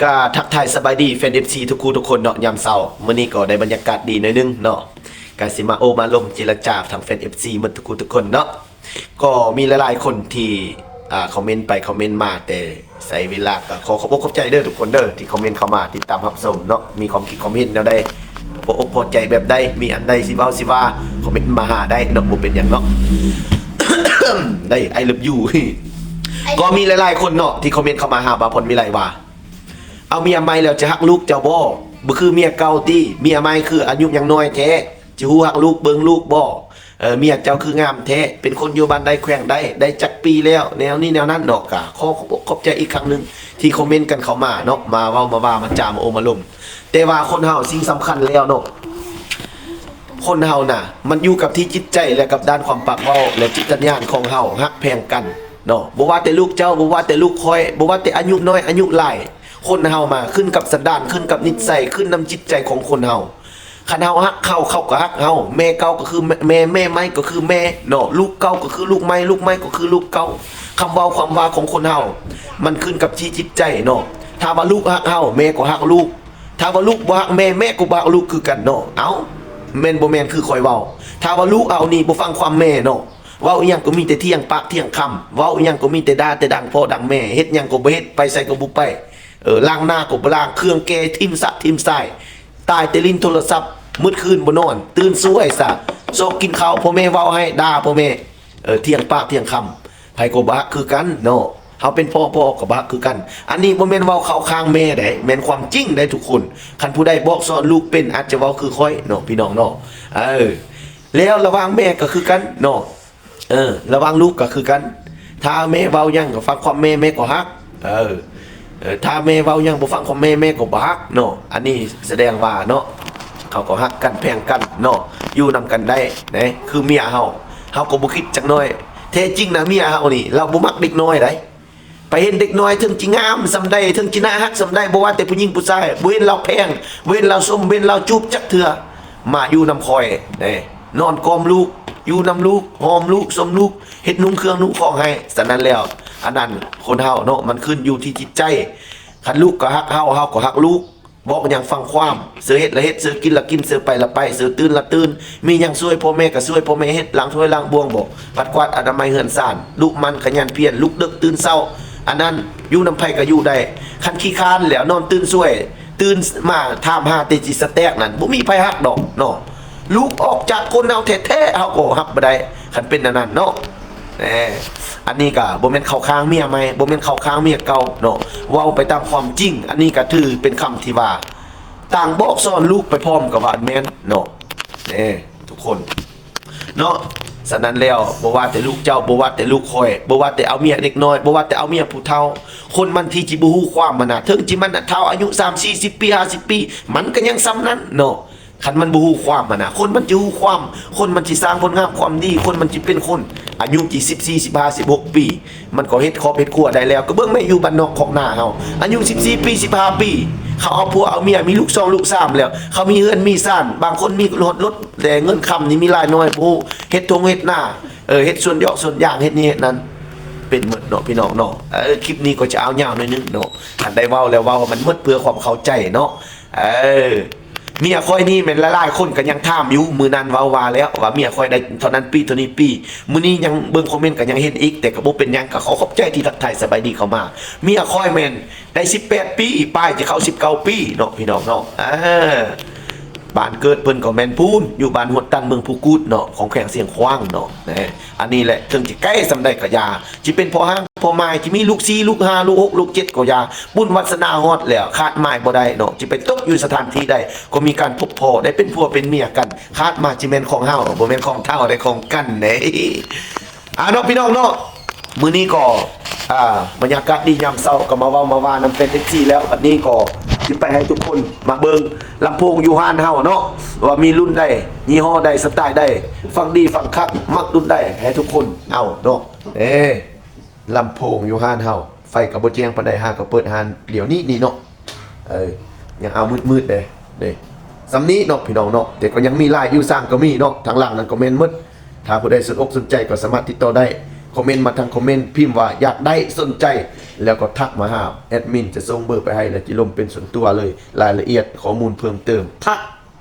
ກະທັກທາຍສະບາຍດີແຟນເອັຟຊີທຸກຄູ່ທຸກຄົນເນາະ ຍາມເຊົ້າ. ມື້ນີ້ກໍໄດ້ບັນຍາກາດດີໜ້ອຍໜຶ່ງເນາະ ກະຊິມາໂອ້ມາລົມເຈລະຈາທາງແຟນເອັຟຊີໝົດທຸກຄູ່ທຸກຄົນເນາະ. ກໍມີຫຼາຍໆຄົນທີ່ ອ່າ ຄອມເມັນໄປຄອມເມັນມາ ແຕ່ໃຊ້ເວລາ ກໍຂໍຂອບອົກຂອບໃຈເດີທຸກຄົນເດີ ທີ່ຄອມເມັນເຂົ້າມາຕິດຕາມຮັບຊົມເນາະ. ມີຄວາມຄິດຄວາມເຫັນແນວໃດ ພໍອົກພໍໃຈແບບໃດ ມີອັນໃດຊິເວົ້າຊິວ່າ ຄອມເມັນມາຫາໄດ້ເນາະ ບໍ່ເປັນຫຍັງເນາະ. ໄດ້ I love you ກໍມີຫຼາຍໆຄົນເນາະ ທີ່ຄອມເມັນເຂົ້າມາຫາບ່າວພອນວິໄລວ່າ ເອົາເມຍໃໝ່ແລ້ວຈະຮັກລູກເຈົ້າບໍ່? ບໍ່ຄືເມຍເກົ່າຕິ? ເມຍໃໝ່ຄືອາຍຸຍັງນ້ອຍແທ້ ຈະຮູ້ຮັກລູກເບິ່ງລູກບໍ່? ເອີ ເມຍເຈົ້າຄືງາມແທ້ ເປັນຄົນຢູ່ບ້ານໃດແຂວງໃດ ໄດ້ຈັກປີແລ້ວ? ແນວນີ້ແນວນັ້ນເນາະ. ກະຂໍຂອບອົກຂອບໃຈອີກຄັ້ງໜຶ່ງທີ່ຄອມເມັນກັນເຂົ້າມາເນາະ ມາເວົ້າມາວ່າມາຈາມາໂອ້ມາລົມ. ແຕ່ວ່າຄົນເຮົາສິ່ງສຳຄັນແລ້ວເນາະ ຄົນເຮົານະ ມັນຢູ່ກັບທີ່ຈິດໃຈ ແລະ ກັບດ້ານຄວາມປາກເວົ້າ ແລະ ຈິດຕະຍານຂອງເຮົາ ຮັກແພງກັນເນາະ. ບໍ່ວ່າແຕ່ລູກເຈົ້າ ບໍ່ວ່າແຕ່ລູກຂ້ອຍ ບໍ່ວ່າແຕ່ອາຍຸນ້ອຍອາຍຸຫຼາຍ ຄົນເຮົາມາຂຶ້ນກັບສັນດານ ຂຶ້ນກັບນິດໄສ ຂຶ້ນນຳຈິດໃຈຂອງຄົນເຮົາ. ຄັນເຮົາຮັກເຂົາ ເຂົາກໍຮັກເຮົາ. ແມ່ເກົ່າກໍຄືແມ່ ແມ່ໃໝ່ກໍຄືແມ່ເນາະ ລູກເກົ່າກໍຄືລູກໃໝ່ ລູກໃໝ່ກໍຄືລູກເກົ່າ. ຄຳເວົ້າຄວາມວ່າຂອງຄົນເຮົາ ມັນຂຶ້ນກັບທີ່ຈິດໃຈເນາະ. ຖ້າວ່າລູກຮັກເຮົາ ແມ່ກໍຮັກລູກ. ຖ້າວ່າລູກບໍ່ຮັກແມ່ ແມ່ກໍບໍ່ຮັກລູກຄືກັນເນາະ. ເອົ້າ ແມ່ນບໍ່ແມ່ນຄືຂ້ອຍເວົ້າ? ຖ້າວ່າລູກເຮົານີ້ບໍ່ຟັງຄວາມແມ່ເນາະ ເວົ້າອີ່ຫຍັງກໍມີແຕ່ຖຽງປາກຖຽງຄຳ ເວົ້າອີ່ຫຍັງກໍມີແຕ່ດ່າແຕ່ດັງພໍ່ດັງແມ່ ເຮັດຫຍັງກໍບໍ່ເຮັດ ໄປໃສກໍບໍ່ໄປ. ເອີ ລ້າງໜ້າກໍບໍ່ລ້າງ ເຄື່ອງແກ່ຖິ້ມສະຖິ້ມຊາຍ ຕາຍແຕ່ຫຼິ້ນໂທລະສັບ ມື້ຄືນບໍ່ນອນ ຕື່ນສວຍຊະ ຊອກກິນເຂົ້າ ພໍ່ແມ່ເວົ້າໃຫ້ ດ່າພໍ່ແມ່ ເອີ ຖຽງປາກຖຽງຄຳ ໃຜກໍບໍ່ຮັກຄືກັນເນາະ. ເຮົາເປັນພໍ່ ພໍ່ກໍບໍ່ຮັກຄືກັນ. ອັນນີ້ບໍ່ແມ່ນເວົ້າເຂົ້າຂ້າງແມ່ໃດ ແມ່ນຄວາມຈິງໃດທຸກຄົນ. ຄັນຜູ້ໃດບອກສອນລູກເປັນ ອາດຈະເວົ້າຄືຂ້ອຍເນາະ ພີ່ນ້ອງເນາະ. ເອີ ແລ້ວລະຫວ່າງແມ່ກໍຄືກັນເນາະ ເອີ ລະຫວ່າງລູກກໍຄືກັນ. ຖ້າແມ່ເວົ້າຫຍັງກໍຟັງຄວາມແມ່ ແມ່ກໍຮັກ. ເອີ ເອີ ຖ້າແມ່ເວົ້າຫຍັງບໍ່ຟັງຄວາມແມ່ ແມ່ກໍບໍ່ຮັກເນາະ. ອັນນີ້ສະແດງວ່າເນາະ ເຂົາກໍຮັກກັນແພງກັນເນາະ ຢູ່ນຳກັນໄດ້ເດ້. ຄືເມຍເຮົາ ເຮົາກໍບໍ່ຄິດຈັກໜ້ອຍ. ແທ້ຈິງນະ ເມຍເຮົານີ້ ລາວບໍ່ມັກເດັກນ້ອຍໃດ. ໄປເຫັນເດັກນ້ອຍ ເຖິງຊິງາມສ່ຳໃດ ເຖິງຊິໜ້າຮັກສ່ຳໃດ ບໍ່ວ່າແຕ່ຜູ້ຍິງຜູ້ຊາຍ ບໍ່ເຫັນລາວແພງ ບໍ່ເຫັນລາວຊົມ ບໍ່ເຫັນລາວຈູບຈັກເທື່ອ. ມາຢູ່ນຳຂ້ອຍເດ້ ນອນກອມລູກ ຢູ່ນຳລູກ ຫອມລູກ ຊົມລູກ ເຮັດນຸ່ງເຄື່ອງນຸ່ງຂອງໃຫ້. ສະນັ້ນແລ້ວ ອັນນັ້ນຄົນເຮົາເນາະ ມັນຂຶ້ນຢູ່ທີ່ຈິດໃຈ. ຄັນລູກກໍຮັກເຮົາ ເຮົາກໍຮັກລູກ. ບອກຫຍັງຟັງຄວາມ ເຊີເຮັດລະເຮັດ ເຊີກິນລະກິນ ເຊີໄປລະໄປ ເຊີຕື່ນລະຕື່ນ. ມີຫຍັງຊ່ວຍພໍ່ແມ່ກໍຊ່ວຍພໍ່ແມ່ເຮັດ ລ້າງຖ້ວຍລ້າງບ່ວງບໍ ປັດກວາດອະນາໄມເຮືອນຊານ. ດຸໝັ່ນຂະຫຍັນພຽນ ລຸກເດິກຕື່ນເຊົ້າ. ອັນນັ້ນຢູ່ນຳໃຜກໍຢູ່ໄດ້. ຄັນຂີ້ຄ້ານແລ້ວນອນຕື່ນສວຍ ຕື່ນມາຖາມຫາແຕ່ຊິສະແຕກນັ້ນ ບໍ່ມີໃຜຮັກດອກເນາະ. ລູກອອກຈາກກົ້ນເຮົາແທ້ໆ ເຮົາກໍຮັບບໍ່ໄດ້ ຄັນເປັນອັນນັ້ນເນາະ. ແນ່ ອັນນີ້ກໍບໍ່ແມ່ນເຂົ້າຂ້າງເມຍໃໝ່ ບໍ່ແມ່ນເຂົ້າຂ້າງເມຍເກົ່າເນາະ ເວົ້າໄປຕາມຄວາມຈິງ. ອັນນີ້ກໍຖືເປັນຄຳທີ່ວ່າ ຕ່າງບອກສອນລູກໄປພ້ອມກັບວ່າແມ່ນເນາະ ເດ້ ທຸກຄົນເນາະ. ສະນັ້ນແລ້ວ ບໍ່ວ່າແຕ່ລູກເຈົ້າ ບໍ່ວ່າແຕ່ລູກຂ້ອຍ ບໍ່ວ່າແຕ່ເອົາເມຍເດັກນ້ອຍ ບໍ່ວ່າແຕ່ເອົາເມຍຜູ້ເຖົ້າ ຄົນມັນທີ່ຊິບໍ່ຮູ້ຄວາມຫັ້ນນະ ເຖິງຊິມັນເຖົ້າອາຍຸສາມສີ່ສິບປີ ຫ້າສິບປີ ມັນກໍຍັງສ່ຳນັ້ນເນາະ. ຄັນມັນບໍ່ຮູ້ຄວາມຫັ້ນນະ ຄົນມັນຊິຮູ້ຄວາມ ຄົນມັນຊິສ້າງຜົນງາມຄວາມດີ ຄົນມັນຊິເປັນຄົນ. ອາຍຸທີ່ສິບສີ່ ສິບຫ້າ ສິບຫົກປີ ມັນກໍເຮັດຄອບເຮັດຄົວໄດ້ແລ້ວ. ກໍເບິ່ງແມ້ ຢູ່ບ້ານນອກຄອກນາເຮົາ ອາຍຸສິບສີ່ປີ ສິບຫ້າປີ ເຂົາເອົາຜົວເອົາເມຍ ມີລູກສອງລູກສາມແລ້ວ ເຂົາມີເຮືອນມີຊານ ບາງຄົນມີຮອດລົດ ແຕ່ເງິນຄຳນີ້ມີຫຼາຍໜ້ອຍບໍ່ຮູ້ ເຮັດທົ່ງເຮັດນາ ເອີ ເຮັດສວນຢອກສວນຢາງ ເຮັດນີ້ເຮັດນັ້ນ ເປັນໝົດເນາະ ພີ່ນ້ອງເນາະ. ເອີ ຄລິບນີ້ກໍຈະເອົາຍາວໜ້ອຍໜຶ່ງເນາະ ຄັນໄດ້ເວົ້າແລ້ວເວົ້າໃຫ້ມັນໝົດເພື່ອຄວາມເຂົ້າໃຈເນາະ. ເອີ ເມຍຂ້ອຍນີ້ແມ່ນຫຼາຍໆຄົນກໍຍັງຖາມຢູ່ ມື້ນັ້ນເວົ້າວ່າແລ້ວວ່າເມຍຂ້ອຍໄດ້ເທົ່ານັ້ນປີ ເທົ່ານີ້ປີ ມື້ນີ້ຍັງເບິ່ງຄອມເມັນກໍຍັງເຫັນອີກ ແຕ່ກໍບໍ່ເປັນຫຍັງ ກໍຂໍຂອບໃຈທີ່ທັກທາຍສະບາຍດີເຂົ້າມາ. ເມຍຂ້ອຍແມ່ນໄດ້ສິບແປດປີປາຍ ຈະເຂົ້າສິບເກົ້າປີເນາະ ພີ່ນ້ອງເນາະ. ເອີ ບ້ານເກີດເພິ່ນກໍແມ່ນພຸ້ນ ຢູ່ບ້ານຫ້ວຍຕັນ ເມືອງພູກູດເນາະ ຂອງແຂວງຊຽງຂວາງເນາະ. ແນ່ ອັນນີ້ແຫຼະ ເຖິງຈະໃກ້ສ່ຳໃດກໍຢ່າ ຊິເປັນພໍ່ຮ້າງພໍ່ໝ້າຍ ຊິມີລູກສີ່ ລູກຫ້າ ລູກຫົກ ລູກເຈັດກໍຢ່າ ບຸນວາສະໜາຮອດແລ້ວ ຂາດໝາຍບໍ່ໄດ້ເນາະ. ຊິໄປຕົກຢູ່ສະຖານທີ່ໃດ ກໍມີການພົບພໍ້ ໄດ້ເປັນຜົວເປັນເມຍກັນ ຂາດມາຊິແມ່ນຂອງເຮົາ ບໍ່ແມ່ນຂອງເຖົ້າ ໄດ້ຂອງກັນເດ້. ອ່າເນາະ ພີ່ນ້ອງເນາະ ມື້ນີ້ກໍ ອ່າ ບັນຍາກາດດີຍາມເຊົ້າ ກໍມາເວົ້າມາວ່ານຳແຟນເອັຟຊີແລ້ວ ບັດນີ້ກໍຊິໄປໃຫ້ທຸກຄົນມາເບິ່ງລຳໂພງຢູ່ຮ້ານເຮົາເນາະ ວ່າມີລຸ້ນໃດ ຍີ່ຫໍ້ໃດ ສະຕາຍໃດ ຟັງດີຟັງຄັກ ມັກລຸ້ນໃດ ໃຫ້ທຸກຄົນເອົາເນາະ. ເອີ ລຳໂພງຢູ່ຮ້ານເຮົາ ໄຟກໍບໍ່ແຈ້ງປານໃດ ຫາກໍເປີດຮ້ານດຽວນີ້ນີ້ເນາະ. ເອີ ຍັງເອົາມືດໆເດ້ ເດ້ ສ່ຳນີ້ເນາະ ພີ່ນ້ອງເນາະ ແຕ່ກໍຍັງມີຫຼາຍຢູ່ ສ້າງກໍມີເນາະ ທາງຫຼັງນັ້ນກໍແມ່ນໝົດ. ຖ້າຜູ້ໃດສົນອົກສົນໃຈກໍສາມາດຕິດຕໍ່ໄດ້ ຄອມເມັນມາທາງຄອມເມັນ ພິມວ່າຢາກໄດ້ ສົນໃຈ ແລ້ວກໍທັກມາຫາແອດມິນ ຈະສົ່ງເບີໄປໃຫ້ ແລະ ຈິລົມເປັນສ່ວນຕົວເລີຍ. ລາຍລະອຽດຂໍ້ມູນເພີ່ມເຕີມ ທັກ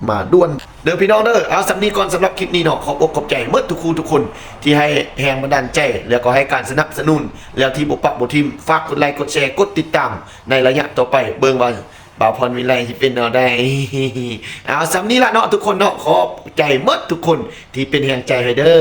ມາດ່ວນເດີພີ່ນ້ອງເດີ. ເອົາສ່ຳນີ້ກ່ອນສຳລັບຄລິບນີ້ເນາະ. ຂອບອົກຂອບໃຈໝົດທຸກຄູ່ທຸກຄົນທີ່ໃຫ້ແຮງບັນດານໃຈ ແລ້ວກໍໃຫ້ການສະໜັບສະໜູນ ແລ້ວທີ່ບໍ່ປັກບໍ່ຖິ້ມ. ຝາກກົດໄລ ກົດແຊ ກົດຕິດຕາມ ໃນໄລຍະຕໍ່ໄປ ເບິ່ງວ່າບ່າວພອນວິໄລຊິເປັນແນວໃດ. ເອົາສ່ຳນີ້ລະເນາະທຸກຄົນເນາະ. ຂອບໃຈໝົດທຸກຄົນທີ່ເປັນແຮງໃຈໃຫ້ເດີ.